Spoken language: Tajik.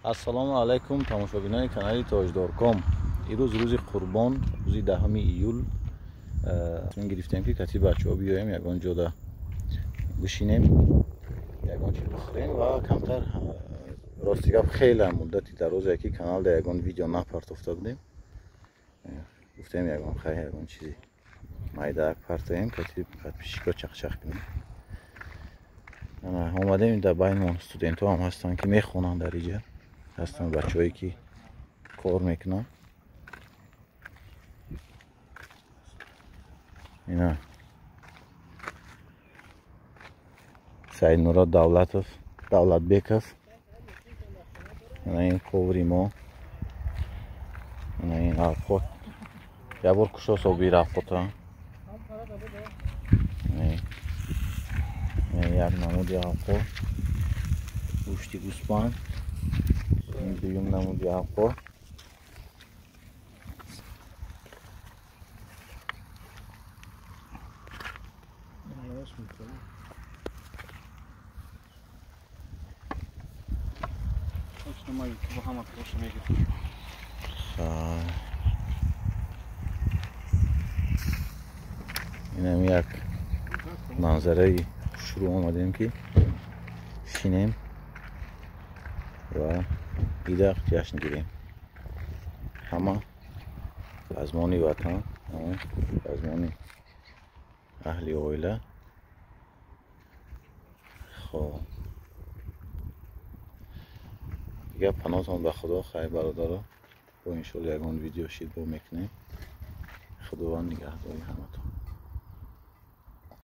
Ассалому алайкум, тамошобинони канали Тоҷдорком. Ирӯз рӯзи Қурбон, рӯзи 10 июл. Тасмим гирифтем, ки кати бачаҳо биёем, ягон ҷода бишинем, ягон чи бихӯрем ва камтар. Рости гап, хеле муддати дарозе ки каналда ягон видео напартофта будем. Гуфтем, ягон хай, ягон чизи майдаак партоем, кати подписчико чақчақ кунем. Омадем, дар байнмон студентҳо ҳам ҳастанд, ки мехонанд дар иҷа, ҳастанд бачаҳое, ки кор мекунанд. Ина Саидмурод Давлатов, Давлатбеков. Ина ин коври мо, ина ин авқот. Як бор кушо собир авқота. Як намуди авқот, гӯшти гӯспанд. Ин дуюм намуди авқот. Инам як манзараи хушрӯ. Омадем, ки шинем ва ида ҷашн гирем, ҳама азмони ватан, азмони аҳли оила. Хоб, дигар паноҳтон ба Худо. Хайр, бародаро, бо иншоалло ягон видео шид бо мекунем. Худованд нигаҳдори ҳаматон.